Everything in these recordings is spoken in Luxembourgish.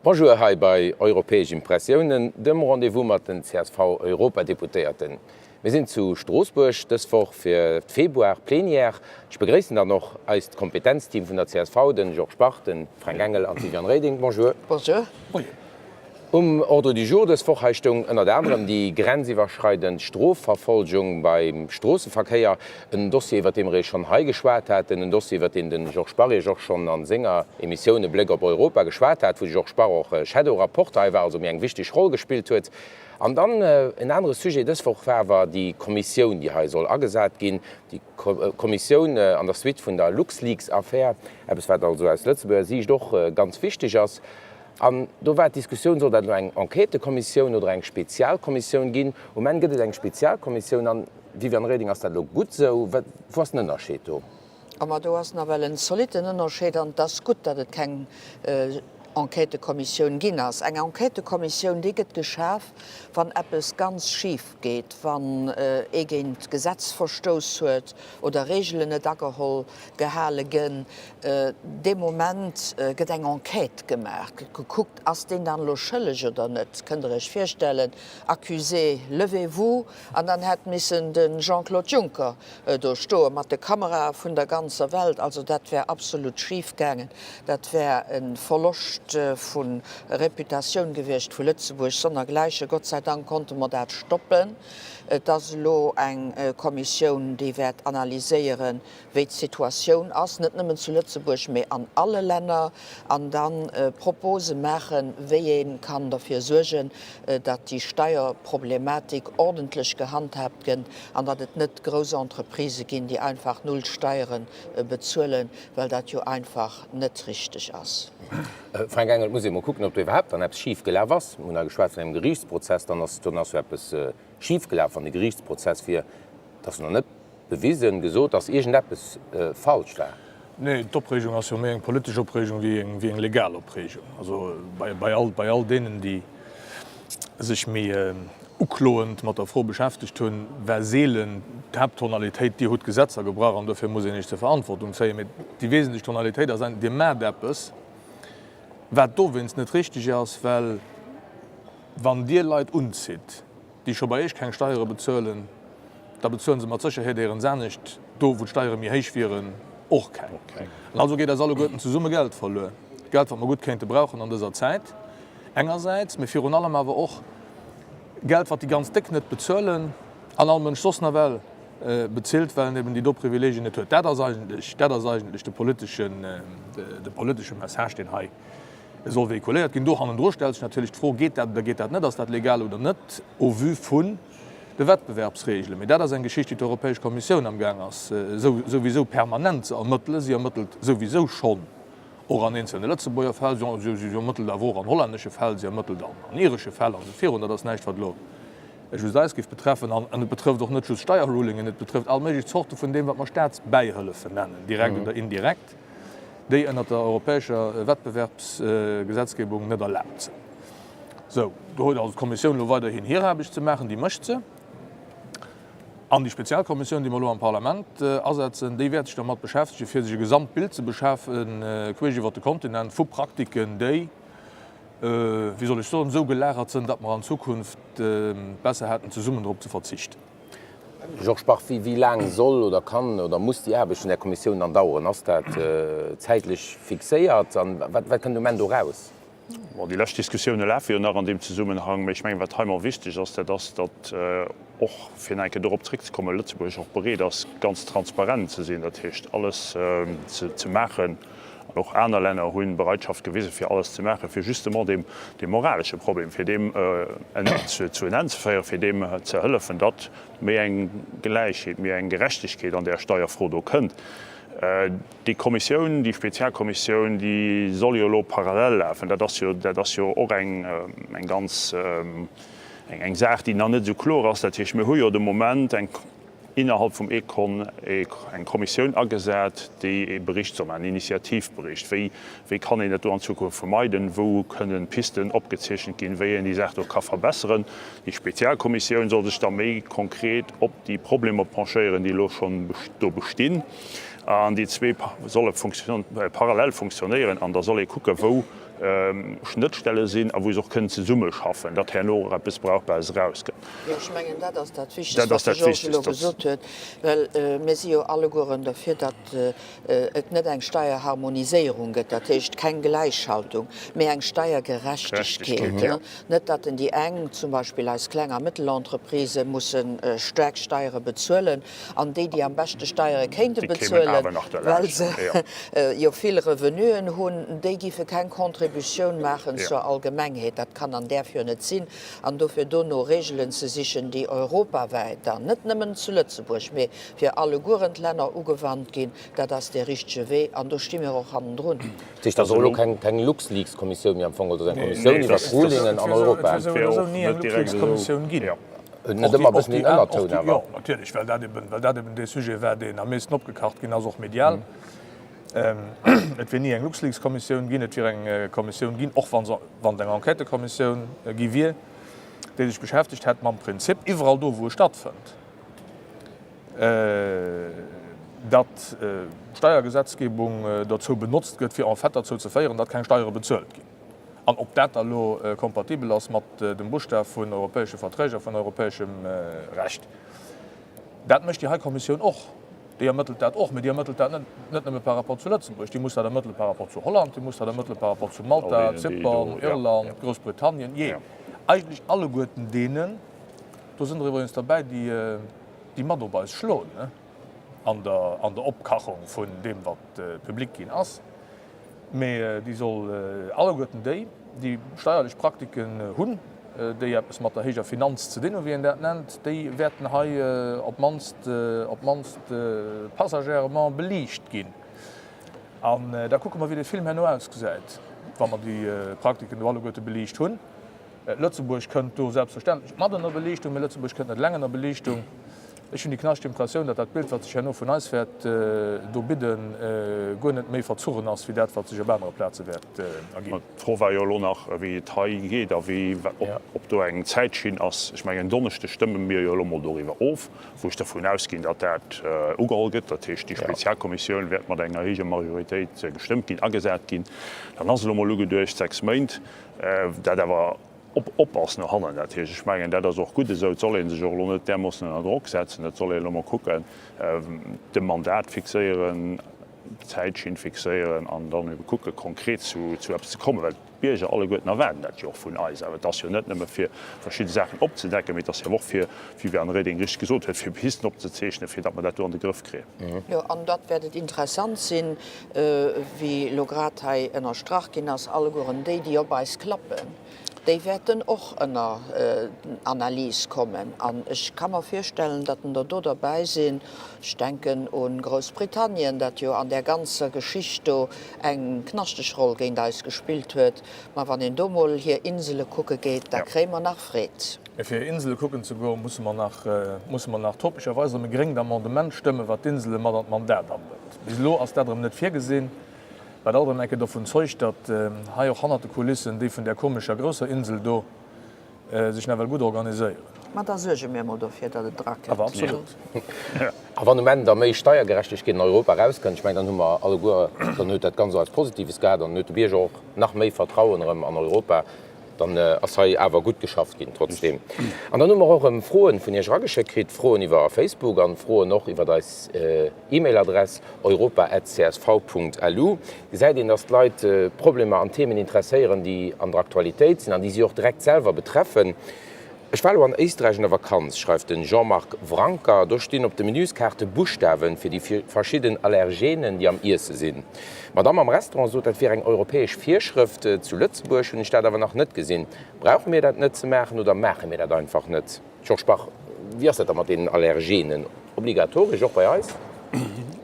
Bonjour hei bei Europäesch Impressiounen, dem Rendez-vous mat den CSV-Europadeputéierten. Mir sinn zu Stroossbuerg dës Woch fir d'Februar-Plenière. Ech begréissen dann och eist Kompetenzteam vun der csv, den Georges Bach, den Fränk Engel an d'Viviane Reding. Bonjour. Bonjour. Um Ordre du jour dës Woch hei stoung ënnert anerem déi grenziwwerschreidend Strofverfolgung beim Stroosseverkéier, en Dossier iwwert dee mer Iech schonn hei geschwat haten, en Dossier iwwert deen de Georges Bach Iech och schonn a senger Emissioun E Bléck op Europa geschwat hat, wou de Georges Bach och Shadow Rapporter hei war, also méi eng wichteg Roll gespillt huet. An dann en anere Sujet dës Woch war awer déi Kommissioun, déi hei soll agesat ginn, déi Kommissioun an der Suite vun der LuxLeaks-Affär, eppes wat also aus Lëtzebuerger Siicht och ganz wichteg ass. An do war d'Diskussioun, Soll dat elo eng Enquêtëkommissioun oder eng Spezialkommissioun ginn? Um Enn gëtt et eng Spezialkommissioun. An, Viviane Reding, ass dat elo gutt esou? Wou ass den Ënnerscheed do? A ma do ass nawell en zolitten Ënnerscheed. An et ass gutt, datt et keng Enquêtëkommissioun ginn ass. Eng Enquêtëkommissioun, déi gëtt geschaf, wann eppes ganz schif geet, wann ee géint d'Gesetz verstouss huet oder Reegelen net ageholl gehale gënn. Dee Moment gëtt eng Enquête gemaach, gëtt gekuckt, ass deen dann elo schëlleg oder net. Kënnt Der Iech virstellen, Accusé, levez-vous, an dann hätt missen de Jean-Claude Juncker do stoe mat de Kamerae vun der ganzer Welt. Also dat wär absolut schif gaangen. Dat wär e Verloscht vu Reputatioun gewiescht vu Lëtzebuerg sonnergläichen. Gott sei Dank konnte mer dat stoppen. Et ass elo eng Kommissioun, déi wäert analyséieren, wéi d'Situatioun ass, net nëmmen zu Lëtzebuerg, mee an alle Länner, an da Propose maachen, wéi ee kann derfir suergen, datt déi Steierproblematik ordentlech gehandhaabt gëtt an datt et net grouss Entreprisë ginn, déi einfach null Steiere bezuelen, well dat jo einfach net richteg ass. Frank Engel, Et muss ee mol kucken, ob do iwwerhaapt dann eppes schif gelaf ass. Mir hunn hei geschwat vun engem Geriichtsprozess, dann ass, dann ass jo eppes schif gelaf, wann e Geriichtsprozess wier. Dat ass nach net bewisen, gesot, dass iergendeppes falsch war. Nee, d'Opreegung ass jo méi eng politesch Opreegung wéi eng legal Opreegung. Also bei all, bei all deenen, déi sech méi ukloend mat der Fro beschäftegt hunn, war seelen d'Haapttonalitéit, Dir hutt d'Gesetzer gebrach an dofir muss een Iech zur Verantwortung zéien. Mee déi wesentlech Tonalitéit ass, Dir maacht eppes, wat dowéinst net richteg ass, well wann Dir Leit unzitt, déi scho bei Iech keng Steiere bezuelen, da bezuelen se mat Sécherheet éierens anescht, do wou d'Steiere méi héich wieren, och keng. An also geet eis alleguerten zesumme Geld verluer. Geld, wat mer gutt kéinte brauchen an dëser Zäit engersäits, mee virun allem awer och Geld, wat déi ganz Déck net bezuelen an all Mënsch soss nawell bezilt, well en eben déi do Privileegien net huet. Dat ass eigentlech, dat ass eigentlech de politeschen, de politesche Message, deen hei soll véhiculéiert ginn. Do hannendru stellt sech natierlech d'Fro, Geet dat oder geet dat net? Ass dat legal oder net au vu vun de Wettbewerbsregelen? Mee dat ass eng Geschicht, déi d'Europäesch Kommissioun amgaang ass souwisou permanent ze ermëttelen. Si ermëttelt souwisou schonn och an eenzelne Lëtzebuerger Fäll, si ermëttelt awer och an hollännesche Fäll, si ermëttelt an iresche Fäll an esou virun. Dat ass näischt, wat elo just eis géif betreffen. An et betrëfft och net just Steierrulingen, et betrëfft all méiglech Zorte vun deem, wat mer Staatsbäihëllefen nennen, direkt oder indirekt. déi ënnert der europäescher Wettbewerbsgesetzgebung net erlaabt sinn. Sou, do huet also d'Kommissioun elo weiderhin hir Aarbecht ze maachen, déi mécht se. An déi Spezialkommissioun, déi mer elo am Parlament asetzen, déi wäert sech dermat beschäftegen, fir sech e Gesamtbild ze beschafen, queesch iwwert de Kontinent, vu Praktiken, déi, wéi soll ech soen, esou gelagert sinn, datt mer an Zukunft besser hätten, zesummen drop ze verzichten. Georges Bach, Wéi laang soll oder kann oder muss déi Aarbecht vun där Kommissioun dann daueren? Ass dat zäitlech fixéiert an wat kënnt um Enn do raus? Bon, déi lescht Diskussioune lafe jo nach an deem Zesummenhang. Mä ech mengen, wat hei mol wichteg ass, dat ass, datt och, fir nach eng Kéier dorop zréckzekommen, Lëtzebuerg och bereet ass, ganz transparent ze sinn, dat heescht alles ze maachen, An och aner Länner hu Bereitschaft gewisen, fir alles ze maachen, fir justement deem moralesche Problem, fir deem zu en Enn ze féieren, fir deem ze hëllefen, datt méi eng Gläichheet, méi eng Gerechtegkeet an där Steierfro do kënnt. Déi Kommissioun, déi Spezialkommissioun, déi soll jo elo parallel lafen. Dat ass jo, dat ass jo och eng ganz, eng Saach, déi nach net esou kloer ass. Dat heescht, mir hu jo de Moment eng. innerhalb vum Econ eng Kommissioun agesat, déi ee Bericht soll maachen, en Initiativbericht, wéi, wéi kann een dat do an Zukunft vermeiden, wou kënnen Pisten opgezeechent ginn, wéi een déi Saach do ka verbesseren. Déi Spezialkommissioun soll sech da méi konkret op déi Problemer penchéieren, déi elo schonn do bestinn. An déi zwee solle parallel funktionéieren an da soll ee kucken, wou. Schnëttstelle sinn a wou se och kënnen zesummeschaffen, datt herno och eppes Brauchbares erauskënnt. Jo, ech mengen, dat ass dat Wichtegst, wat de Georges elo gesot huet, well mir si jo allegueren derfir, datt et net eng Steierharmoniséierung gëtt, dat heescht keng Gläichschaltung, mee eng Steiergerechtegkeet. Net, datt en déi eng, zum Beispill eis Kleng a Mëttelentreprisen, musse staark Steiere bezuelen an déi, déi am beschte Steiere kéinte bezuelen, well se jo vill Revenuen hunn, déi géife keng Contributioun maachen zur Allgemengheet. Dat kann an däerf jo net sinn. An dofir do no Regelen ze sichen, déi europawäit dann, net nëmmen zu Lëtzebuerg, mee fir allegueren d'Länner ugewannt ginn, dat ass dee richtege Wee an do sti mir och hannendrun. Dat heescht, et ass och elo keng LuxLeaks-Kommissioun méi am Fong, oder eng Kommissioun iwwer d'Rulingen an Europa. Et wäer esou oder esou ni eng LuxLeaks-Kommissioun ginn. Net ëmmer e bëssen den Ënnertoun awer. Jo, natierlech, well dat eben, well dat eben dee Sujet war, deen am meeschten opgekacht ginn ass, och medial. Et wier ni eng LuxLeaks-Kommissioun ginn, et wier eng Kommissioun ginn, och wa se, wann et eng Enquêtëkommissioun gi wier, déi sech beschäftegt hätt mam Prinzip, iwwerall do, wou e stattfënnt, datt d'Steiergesetzgebung dozou benotzt gëtt, fir en fait derzou ze féieren, datt keng Steiere bezuelt ginn. An ob dat da elo kompatibel ass mat dem Buschtaf vun europäesche Verträg a vun europäeschem Recht, dat mécht déi hei Kommissioun och. Déi ermëttelt dat och, mee déi ermëttelt dat net nëmme par rapport zu Lëtzebuerg, déi muss dat ermëttele par rapport zu Holland, déi muss dat ermëttele par rapport zu Malta, Zypern, Irland, Groussbritannien, jee, eigentlech alleguerten deenen. Do sinn der iwwregens derbäi, déi mat op eis schloen an der Opkachung vun deem, wat public ginn ass. Mee déi soll alleguerten déi, déi steierlech Praktiken hunn, déi eppes mat der héijer Finanz ze dinn hunn, wéi een dat nennt, déi wäerten hei op d'mannst, op d'mannst passagèrement beliicht ginn. An da kucke mer, wéi dee Film herno ausgesäit, wa mer déi Praktiken do alleguerte beliicht hunn. Lëtzebuerg kënnt do selbstverständlech mat ënner Beliichtung, mee Lëtzebuerg kënnt net eleng ënner Beliichtung. Ech hunn déi knascht Impressioun, datt dat Bild, wat sech herno vun eis wäert do bidden, guer net méi verzuchen ass wéi dat, wat sech op anere Plaze wäert erginn. D'Fro war jo elo nach, wéi et hei geet a wéi, ob do eng Zäitschinn ass. Ech mengen, en Donneschdeg stëmme mir jo elo mol doriwwer of, wou ech dervun ausginn, datt dat ugeholl gëtt. Dat heescht, déi Spezialkommissioun wäert mat enger héijer Majoritéit gestëmmt ginn, agesat ginn. Dann ass elo mol ugeduecht 6 Méint, dat awer op op ass no hannen. Dat heescht, ech mengen, dat ass och gutt esou. Et soll ee sech och elo net därmoossen ënner Drock setzen. Et soll ee elo mol kucken, de Mandat fixéieren, d'Zäitschinn fixéieren an dann ebe kucke konkret zu zu eppes ze kommen, well d'Bierger alleguerten erwaarden dat jo och vun eis. Awer et ass jo net nëmme fir verschidde Saachen opzedecken, mee et ass jo och fir, wéi d'Anne Reding richteg gesot huet, fir Pisten opzezeechnen, fir datt mer dat do an de Grëff kréien. Jo, an dat wäert et interessant sinn, wéi elo grad hei ënnerstrach ginn ass, allegueren déi, déi op eis klappen, déi wäerten och ënner Analys kommen. An ech ka mer virstellen, datt en der do derbäi sinn, ech denken u Groussbritannien, dat jo an där ganzer Geschicht do eng knaschteg Roll géint eis gespillt huet. Ma wann een do mol hir Insele kucke geet, da kréie mer nach Freed. Mee fir hir Insele kucken ze goen, musse mer nach, musse mer nach topescherweis erëm e gréngt Amendement stëmmen, wat d'Insele mat an d'Mandat abënnt. Bis elo ass dat erëm net virgesinn, wat alt erëm eng Kéier dovun zeugt, datt hei och hannert de Kulissen déi vun där komescher grousser Insel do sech nawell gutt organiséieren. Ma da suerge mir emol dofir, datt et drakënnt. Awer absolut. A wann um Enn da méi Steiergerechtegkeet an Europa erauskënnt, ech mengen, dann hu mer alleguer, dann huet dat Ganzt och eppes Positives gehat an dann huet de Bierger och nach méi Vertrauen erëm an Europa. Dann ass hei awer gutt geschafft ginn trotzdeem. An dann hu mer och erëm Froen vun Iech erageschéckt kritt, Froen iwwer Facebook an Froen och iwwer eis E-Mail-Adress europa@csv.lu. Gesäit een, dass d'Leit Problemer an Themen interesséieren, déi an der Aktualitéit sinn an déi si och direkt selwer betreffen. Ech war elo an Éisträich an der Vakanz, schreift den Jean-Marc Wranker. Do stinn op de Menüskaarte Buschtawen fir déi verschidden Allergenen, déi am Iesse sinn. D'Madame am Restaurant sot, dat wier eng europäesch Virschrëft. Zu Lëtzebuerg hunn ech dat awer nach net gesinn. Brauche mir dat net ze maachen oder maache mir dat einfach net? Georges Bach, Wéi ass dat da mat deenen Allergenen? Obligatoresch och bei eis?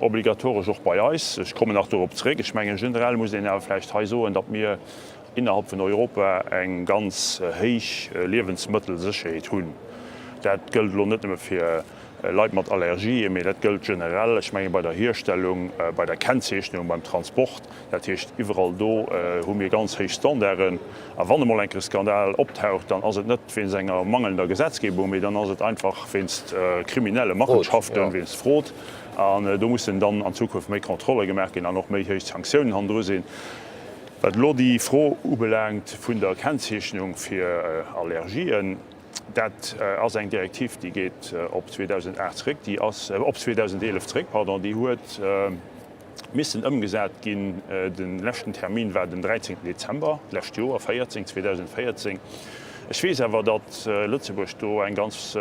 Obligatoresch och bei eis. Ech kommen nach dorop zeréck. Ech mengen, generell muss een awer vläicht hei soen, datt mir innerhalb vun Europa eng ganz héich Liewensmëttelsécherheet hunn. Dat gëllt elo net nëmme fir Leit mat Allergien, mee dat gëllt generell, ech menge bei der Hierstellung, bei der Kennzeechnung, beim Transport. Dat heescht, iwwerall do hu mir ganz héich Standarden. A wann emol eng Kéier e Skandal optaucht, dann ass et net wéinst enger mangelnder Gesetzgebung, mee dann ass et einfach wéinst kriminelle Machenschaften, wéinst Frod. An do mussen dann an Zukunft méi Kontrolle gemaach ginn an och méi héich Sanktiounen hannendru sinn. Wat elo déi Fro ubelaangt vun der Kennzeechnung fir Allergien, dat ass eng Direktiv, déi geet op 2008 zréck, déi ass, op 2011 zréck, pardon, déi huet missen ëmgesat ginn. De leschten Termin war den 13 Dezember d'lescht Joer, 14, 2014. Ech weess awer, datt Lëtzebuerg do eng ganz,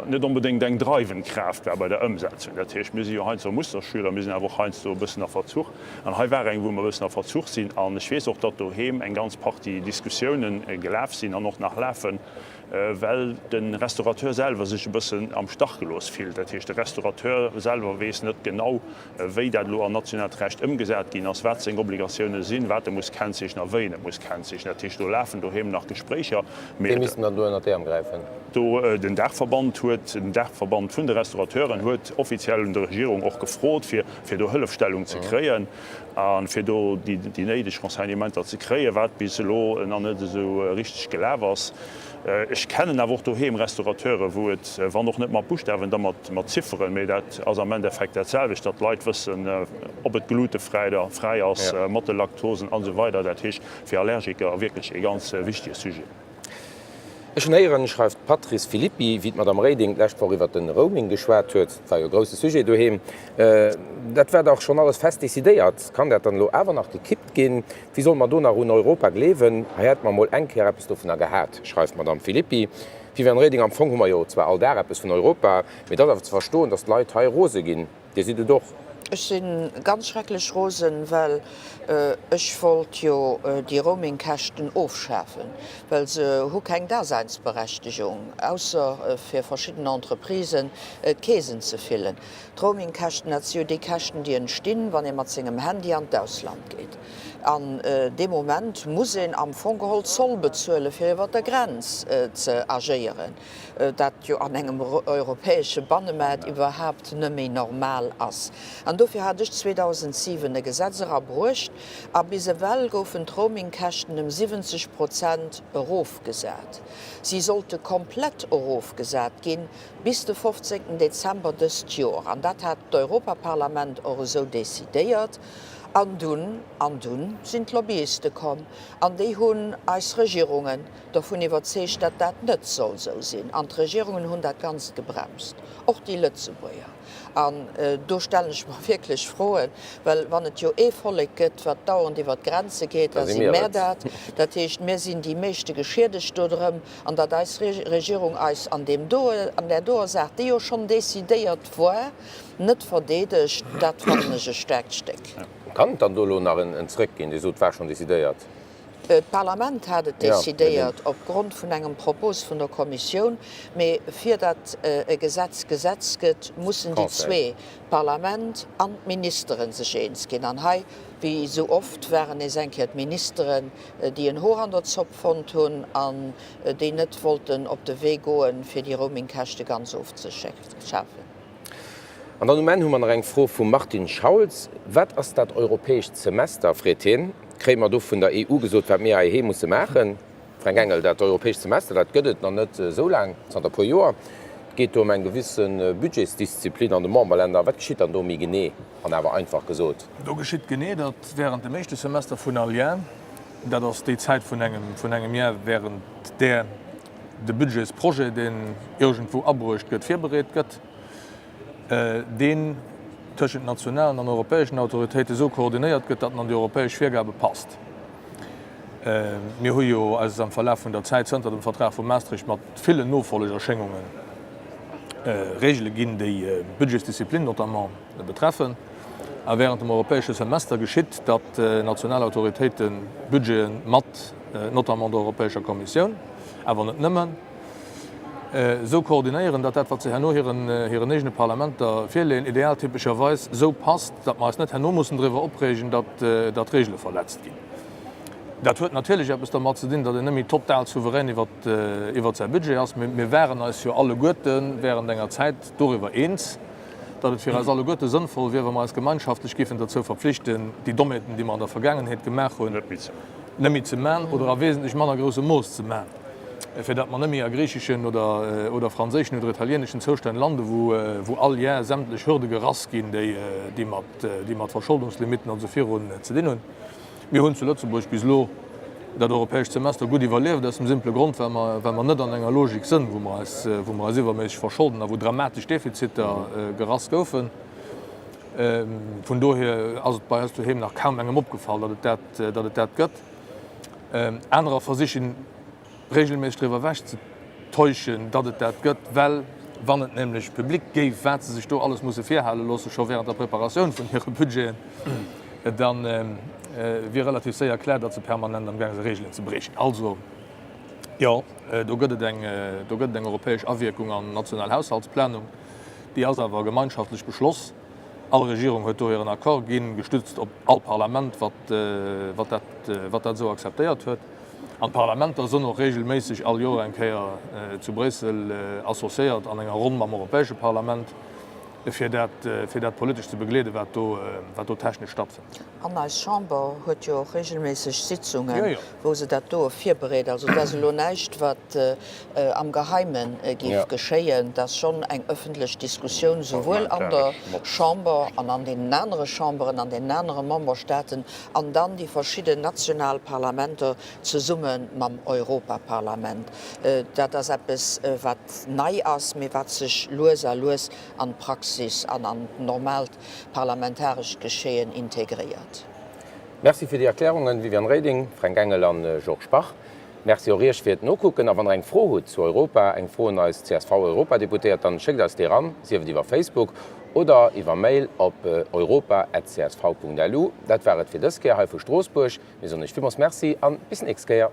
net onbedéngt eng dreiwend Kraaft war bei der Ëmsetzung. Dat heescht, mir si jo heiansdo Musterschüler, mir sinn awer och heiansdo e bëssen a Verzuch. An hei war eng, wou mer e bëssen a Verzuch sinn. An ech weess och, datt doheem eng ganz Partie Diskussiounen gelaf sinn an och nach lafen, well de Restaurateur selwer sech e bëssen am Stach gelooss fillt. Dat heescht, de Restaurateur selwer weess net genau, wéi dat elo an nationaalt Recht ëmgesat ginn ass, wat seng Obligatioune sinn, wat e muss kennzeechnen a wéi en et muss kennzeechnen. Dat heescht, do lafen doheem nach Gespréicher. Wee missten dann do ënnert d'Äerm gräifen? Do den Daachverband huet, den Daachverband vun de Restaurateuren huet offiziell un der Regierung och gefrot, fir fir do Hëllefstellung ze kréien a fir do déi néideg Renseignementer ze kréien, wat bis elo nach net esou richteg gelaf ass. Ech kennen awer och doheem Restaurateuren, wou et, wann och net mat Buschtawen, da mat Zifferen, mee dat ass am Endeffekt dat selwecht, datt d'Leit wëssen, ob et glutefräi oder fräi ass, mat de Laktosen an esou weider. Dat heescht, fir Allergiker wierklech ee ganz wichtege Sujet. Ech hunn héieren, schreift d'Patrice Filippi, wéi d'Madame Reding d'lescht Woch iwwert de Roaming geschwat huet, dat war jo e grousse Sujet doheem, dat war dach schonn alles fest decidéiert. Kann dat dann elo awer nach gekippt ginn? Wéi solle mer do nach un Europa gleewen? Hei hätte mer emol eng Kéier eppes dovunner gehat, schreift d'Madame Filippi. Viviane Reding, Am Fong hu mer jo zwar all Dag eppes vun Europa, mee et ass awer ze verstoen, datt d'Leit hei rose ginn. Dir sidd et och. Ech si ganz schrecklech rosen, well ech wollt jo déi Roamingkäschten ofschafen, well se hu keng Daseinsberechtegung, ausser fir verschidden Entreprisen d'Keesen ze fillen. D'Roamingkäschten, dat si jo déi Käschten, déi entstinn, wann ee mat sengem Handy an d'Ausland geet. An dee Moment muss een am Fong geholl Zoll bezuelen, fir iwwer der Grenz ze agéieren. dat jo an engem europäesche Bannemaart iwwerhaapt net méi normal ass. An dofir hat ech 2007 e Gesetz erabruecht a bis ewell goufen d'Roamingkäschten ëm 70 Prozent erofgesat. Si sollte komplett erofgesat ginn bis de 15 Dezember dëst Joer. An dat hat d'Europaparlament och esou decidéiert. An dunn, an dunn sinn d'Lobbyiste komm an déi hunn eis Regierungen dervun iwwerzeegt, datt dat net soll esou sinn. An d'Regierungen hunn dat Ganzt gebremst, och déi Lëtzebuerger. An do stellen ech mer wierklech Froen, well wann et jo ee Vollek gëtt, wat dauernd iwwer d'Grenze geet, da si mär dat. Dat heescht, mir sinn déi meeschte Geschiedegt dodrëm. An datt eis Regierung eis an deem do, an där doer Saach, déi jo schonn decidéiert war, net verdeedegt, dat fannen ech e staarkt Stéck. Kann et dann do elo nach en Zréck ginn? Dir sot, et war schonn decidéiert. D'Parlament hat et decidéiert opgrond vun engem Propos vun der Kommissioun. Mee fir datt e Gesetz Gesetz gëtt, mussen déi zwee, d'Parlament an d'Ministeren, sech eens ginn. An hei, wéi esou oft, waren nees eng Kéier d'Ministeren, déi en Hoer an der Zopp fonnt hunn an déi net wollten op de Wee goen, fir déi Roamingkäschte ganz ofzeschafen. An dann um Enn hu mer nach eng Fro vum Martin Schauls. Wat ass dat europäescht Semester, freet hien. Kréie mer do vun der EU gesot, wat mir heiheem musse maachen? Fränk Engel, Dat europäescht Semester, dat gëtt et nach net esou laang, zanter e puer Joer. Et geet do ëm eng gewisse Budgetsdisziplin an de Memberländer. Wat geschitt dann do méi genee an awer einfach gesot? Do geschitt genee, datt während dem éischte Semester vun all Jar, dat ass déi Zäit vun engem, vun engem Jar, während där de Budgetsprojet, deen iergendwou abruecht gëtt, virbereet gëtt, deen tëschent nationalen an europäeschen Autoritéite esou koordinéiert gëtt, datt en an déi europäesch Virgabe passt. Mir hu jo eis am Verlaf vun der Zäit zënter dem Vertrag vu Maastricht mat villen Nofollegerschéngunge Regele ginn, déi d'Budgetsdisziplin notamment betreffen. A während dem europäesche Semester geschitt, datt national Autoritéite Budgete mat notamment der Europäescher Kommissioun, awer net nëmmen, esou koordinéieren, datt dat, wat se herno hiren eegene Parlamenter virleeën, idealtypescherweis esou passt, datt mer eis net herno mussen driwwer opreegen, datt Regele verletzt ginn. Dat huet natierlech eppes dermat ze dinn, datt een net méi total souverän iwwert säi Budget ass. Mee mir waren eis jo alleguerte während enger Zäit doriwwer eens, datt et fir eis alleguerte sënnvoll wier, wa mer eis gemeinschaftlech géifen derzou verpflichten, déi Dommheeten, déi mer an der Vergaangenheet gemaach hunn, net méi ze man oder a wesentlech manner groussem Mooss ze man, fir datt mer net méi a griicheschen oder franséischen oder italieeneschen Zoustänn landen, wou all Jar sämtlech Hürde gerass ginn, déi mat Verscholdungslimitten an esou virun ze dinn hunn. Mir hunn zu Lëtzebuerg bis elo dat europäescht Semester gutt iwwerlieft, aus dem simpele Grond, well mer, well mer net an enger Logik sënn, wou mer eis, wou mer eis iwwerméisseg verscholden a wou dramatesch Defiziter gerass goufen. Vun dohier ass et bei eis doheem nach kaum engem opgefall, datt et dat, datt et dat gëtt. Anerer versichen regelméisseg driwwer ewech ze täuschen, datt et dat gëtt, well wann et nämlech public géif, wat se sech do alles musse virhale loosse scho während der Preparatioun vun hire Budgeten, da wier relativ séier klar, datt se permanent am Gaang si Regelen ze briechen. Also jo, do gëtt et eng, do gëtt et eng europäesch Awierkung an national Haushaltsplanung. Déi ass awer gemeinschaftlech beschloss. All Regierung huet do hiren Accord ginn, gestützt op all Parlament, wat, wat dat, wat dat esou akzeptéiert huet. An d'Parlamenter sënn och regelméisseg all Joer eng Kéier zu Bréissel associéiert an enger Ronn mam Europäesche Parlament, fir dat, fir dat politesch ze begleeden, wat do, wat do technesch stattfënnt. An eis Chamber huet jo och regelméisseg Sitzungen, wou se dat doe virbereet. Also et ass elo näischt, wat am Geheime géif geschéien. Et ass schonn eng ëffentlech Diskussioun, souwuel an der Chamber an an deenen anere Chamberen, an deenen anere Memberstaaten an dann déi verschidden national Parlamenter zesumme mam Europaparlament. Dat ass eppes, wat nei ass, mee wat sech lues a lues an d'Praxis an an d'normaalt parlamentarescht Geschéien integréiert. Merci fir déi Erklärungen, Viviane Reding, Fränk Engel an Georges Bach. Merci och Iech fir d'Nokucken. A wann der eng Fro hutt zu Europa, eng Fro un eis CSV-Europadeputéiert, dann schéckt eis déi eran, sief et iwwer Facebook oder iwwer Mail op europa@csv.lu. Dat war et fir dës Kéier hei vu Stroossbuerg. Mir soen Iech villmools Merci an bis nächst Kéier.